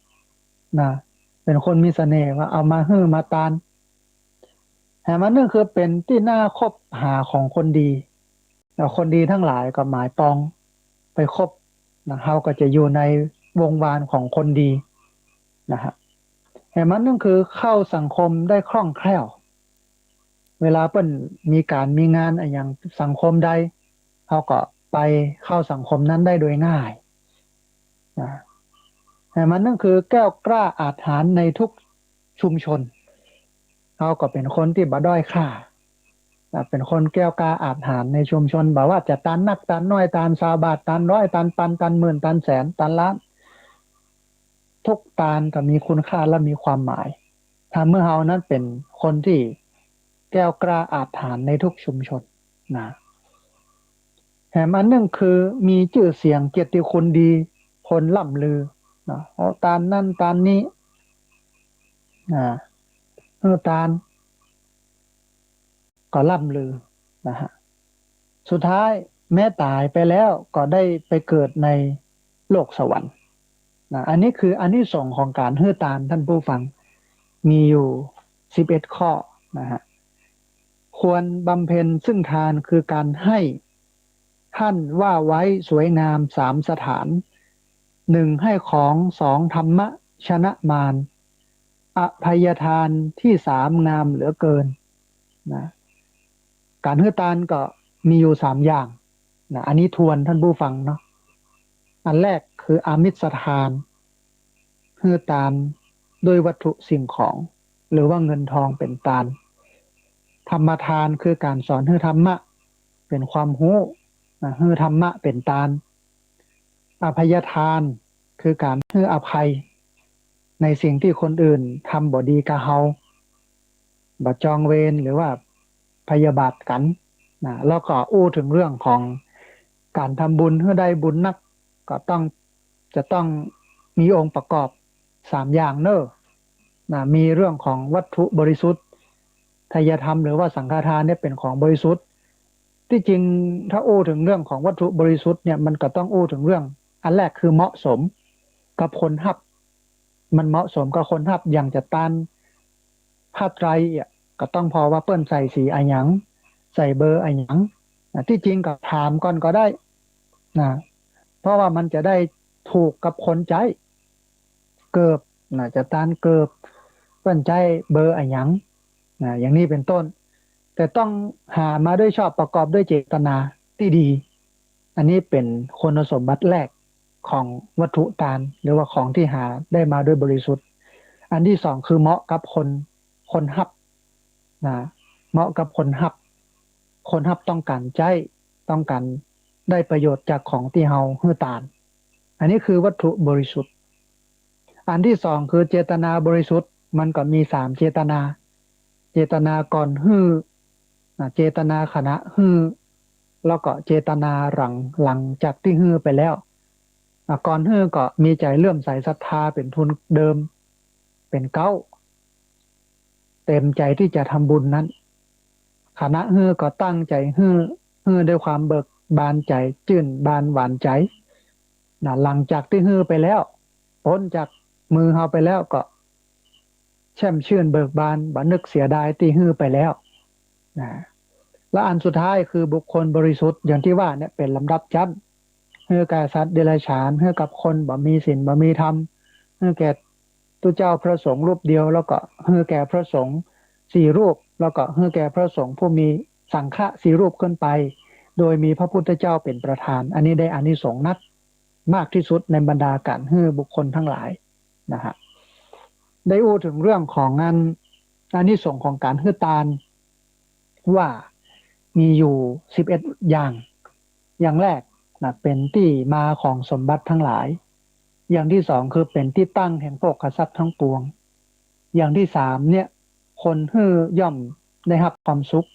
นะ เป๋นคนมีเสน่ห์ว่าเอามาหื้อมาตาน แหมอันนึ่งคือเป๋นตี้น่าคบหาของคนดี แล้วคนดีตังหลายก็หมายปองไปคบนะ เฮาก็จะอยู่ในวงวานของคนดีนะฮะ แหมอันนึ่งคือเข้าสังคมได้คล่องแคล่ว เวลาเปิ้นมีก๋านมีงานอะหยังสังคมใด เฮาก็ไปเข้าสังคมนั้นได้โดยง่ายนะ แหมอันนึ่งคือแกล้วกล้าอาจหาญในทุกชุมชน เฮาก็เป๋นคนตี้บ่ด้อยค่านะ เป๋นคนแกล้วกล้าอาจหาญในชุมชน บ่ว่าจะตานนักตานน้อย ตานซาวบาท ตานร้อย ตานปัน ตานหมื่น ตานแสน ตานล้าน ทุกตานก็มีคุณค่าและมีความหมาย ทำหื้อเฮานั้นเป๋นคนตี้แกล้วกล้าอาจหาญในทุกชุมชนนะ แหมอันนึ่งคือมีจื้อเสียงเกียรติคุณดี คนล่ำลือนะ โอ้ ตานนั้นตานนี้ อ่า เออ ตาน ก็ล่ำลือนะฮะ สุดท้ายแม้ต๋ายไปแล้วก็ได้ไปเกิดในโลกสวรรค์นะ อันนี้คืออานิสงส์ของก๋านหื้อตาน ท่านผู้ฟัง มีอยู่สิบเอ็ดข้อนะฮะ ควรบำเพ็ญซึ่งทานคือการให้ ท่านว่าไว้สวยงามสามสถาน หนึ่งให้ของ สองธรรมะชนะมาร อภัยทานที่สามงามเหลือเกินนะ ก๋านหื้อตานก็มีอยู่สามอย่างนะ อันนี้ทวนท่านผู้ฟังเนาะ อันแรกคืออามิสทาน หื้อตานด้วยวัตถุสิ่งของ หรือว่าเงินทองเป๋นตาน ธรรมทานคือก๋านสอนหื้อธรรมะ เป๋นความฮู้นะ หื้อธรรมะเป๋นตาน อภัยทานคือก๋านหื้ออภัย ในสิ่งตี้คนอื่นทำบ่ดีกับเฮา บ่จองเวรหรือว่าพยาบาทกั๋นนะ แล้วก็อู้เถิงเรื่องของก๋านทำบุญหื้อได้บุญนัก ก็ต้อง จะต้องมีองค์ประกอบสามอย่างเน่อนะ มีเรื่องของวัตถุบริสุทธิ์ ไทยธรรมหรือว่าสังฆทานเนี่ยเป๋นของบริสุทธิ์ ตี้จริงถ้าอู้เถิงเรื่องของวัตถุบริสุทธิ์เนี่ย มันก็ต้องอู้เถิงเรื่อง อันแรกคือเหมาะสมกับคนฮับ มันเหมาะสมกับคนฮับ อย่างจะตานผ้าไตรอะ ก็ต้องผ่อว่าเปิ้นใส่สีอะหยัง ใส่เบอร์อะหยังนะ ตี้จริงก็ถามก่อนก็ได้นะ เพราะว่ามันจะได้ถูกกับคนใจ๊ เกิบนะ จะตานเกิบ เปิ้นใจ๊เบอร์อะหยัง นะ อย่างนี้เป๋นต้น แต่ต้องหามาโดยชอบประกอบด้วยเจตนาตี้ดี อันนี้เป๋นคุณสมบัติแรกของวัตถุตาน หรือว่าของตี้หาได้มาโดยบริสุทธิ์ อันตี้สองคือเหมาะกับคน คนฮับ นะ เหมาะกับคนฮับ คนฮับต้องก๋านใจ๊ ต้องก๋านได้ประโยชน์จากของตี้เฮาหื้อตาน อันนี้คือวัตถุบริสุทธิ์ อันตี้สองคือเจตนาบริสุทธิ์ มันก็มีสามเจตนา เจตนาก่อนหื้อ นะ เจตนาขณะหื้อ แล้วก็เจตนาหลัง หลังจากตี้หื้อไปแล้ว อ่ะ ก่อนหื้อก็มีใจ๋เลื่อมใสศรัทธาเป๋นทุนเดิม เป๋นเก๊า เต๋มใจ๋ตี้จะทำบุญนั้น ขณะหื้อก็ตั้งใจ๋หื้อ หื้อด้วยความเบิกบานใจ๋ จื้นบานหวานใจ๋ นะ หลังจากตี้หื้อไปแล้ว ป๊นจากมือเฮาไปแล้วก็แช่มชื่นเบิกบาน บ่นึกเสียดายตี้หื้อไปแล้ว นะ และอันสุดท้ายคือบุคคลบริสุทธิ์ อย่างตี้ว่าเนี่ยเป๋นลำดับจั้น หื้อแก่สัตว์เดรัจฉาน หื้อกับคนบ่มีศีลบ่มีธรรม หื้อแก่ตุ๊เจ้าพระสงฆ์รูปเดียว แล้วก็หื้อแก่พระสงฆ์สี่รูป แล้วก็หื้อแก่พระสงฆ์ผู้มีสังฆะสี่รูปขึ้นไป โดยมีพระพุทธเจ้าเป๋นประธาน อันนี้ได้อานิสงส์นัก มากตี้สุดในบรรดาก๋านหื้อบุคคลตังหลายนะฮะ ได้อู้เถิงเรื่องของอัน อานิสงส์ของก๋านหื้อตาน ว่ามีอยู่สิบเอ็ดอย่าง อย่างแรกนะ เป๋นตี้มาของสมบัติตังหลาย อย่างตี้สองคือเป๋นตี้ตั้งแห่งโภคทรัพย์ตังปวง อย่างตี้สามเนี่ย คนหื้อย่อมได้ฮับความสุข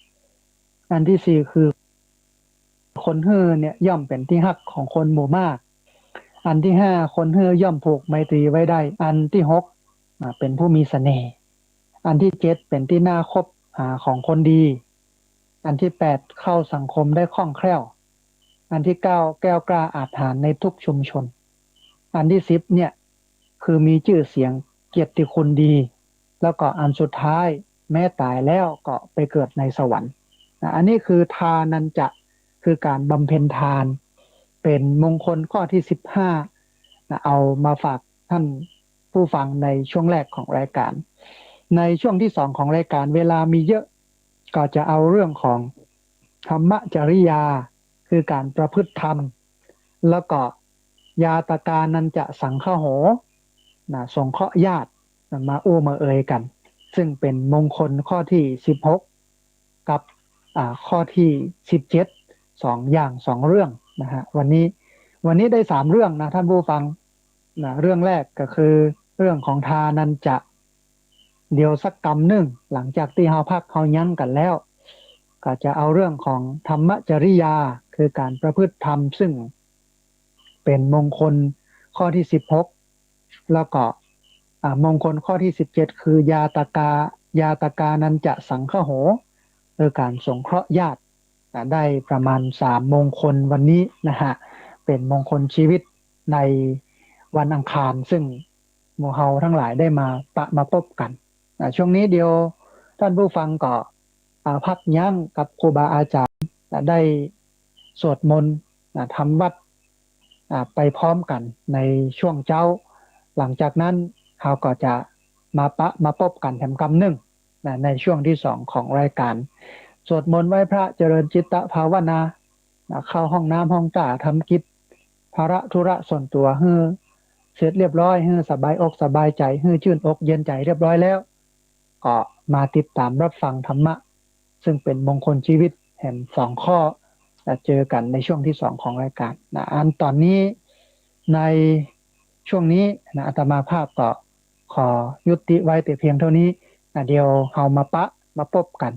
อันตี้สี่คือ คนหื้อเนี่ยย่อมเป๋นตี้ฮักของคนหมู่มาก อันตี้ห้า คนหื้อย่อมผูกไมตรีไว้ได้ อันตี้หก อ่า เป๋นผู้มีเสน่ห์ อันตี้เจ็ด เป๋นตี้น่าคบหาของคนดี อันตี้แปด เข้าสังคมได้คล่องแคล่ว อันตี้เก้า แกล้วกล้าอาจหาญในทุกชุมชน อันตี้สิบเนี่ย คือมีจื้อเสียงเกียรติคุณดี แล้วก็อันสุดท้ายแม้ต๋ายแล้วก็ไปเกิดในสวรรค์นะ อันนี้คือทานัญจะ คือก๋านบำเพ็ญทาน เป๋นมงคลข้อตี้สิบห้านะ เอามาฝากท่านผู้ฟังในช่วงแรกของรายการ ในช่วงตี้สองของรายการ เวลามีเยอะ ก็จะเอาเรื่องของธรรมจริยา คือก๋านประพฤติธรรม แล้วก็ญาตกานัญจะสังคโห นะ สงเคราะห์ญาติ นะ มาอู้มาเอ่ยกั๋น ซึ่งเป๋นมงคลข้อตี้สิบหก กับ อ่า ข้อตี้สิบเจ็ด สองอย่างสองเรื่องนะฮะ วันนี้ วันนี้ได้สามเรื่องนะท่านผู้ฟังนะ เรื่องแรกก็คือเรื่องของทานัญจะ เดี๋ยวสักกำนึ่ง หลังจากตี้เฮาพักเฮายั้งกั๋นแล้ว ก็จะเอาเรื่องของธรรมจริยา คือก๋านประพฤติธรรม ซึ่งเป๋นมงคลข้อตี้สิบหก แล้วก็ อ่า มงคลข้อตี้สิบเจ็ด คือญาตกา ญาตกานัญจะสังคโห คือก๋านสงเคราะห์ญาติ อ่า ได้ประมาณสามมงคลวันนี้นะฮะ เป๋นมงคลชีวิตในวันอังคาร ซึ่งหมู่เฮาตังหลายได้มาปะมาปบกั๋น อ่า ช่วงนี้เดี๋ยวท่านผู้ฟังก็ อ่า พักยั้งกับครูบาอาจ๋ารย์ อ่า ได้สวดมนต์ อ่า ทำวัตร อ่า ไปพร้อมกั๋นในช่วงเจ๊า หลังจากนั้นเฮาก็จะมาปะมาปบกั๋นแถมกำนึ่งนะ ในช่วงตี้สองของรายการ สวดมนต์ไหว้พระเจริญจิตตภาวนานะ เข้าห้องน้ำห้องต้าทำกิจ ภาระธุระส่วนตั๋วหื้อเสร็จเรียบร้อย หื้อสบายอกสบายใจ๋ หื้อจื้นอกเย็นใจ๋เรียบร้อยแล้ว ก็มาติดต๋ามรับฟังธรรมะ ซึ่งเป๋นมงคลชีวิตแหมสองข้อ จะเจอกั๋นในช่วงตี้สองของรายการนะ อันต๋อนนี้ในช่วงนี้นะ อาตมาภาพก็ขอยุติไว้แต่เพียงเท่านี้นะ เดี๋ยวเฮามาปะมาปบกั๋น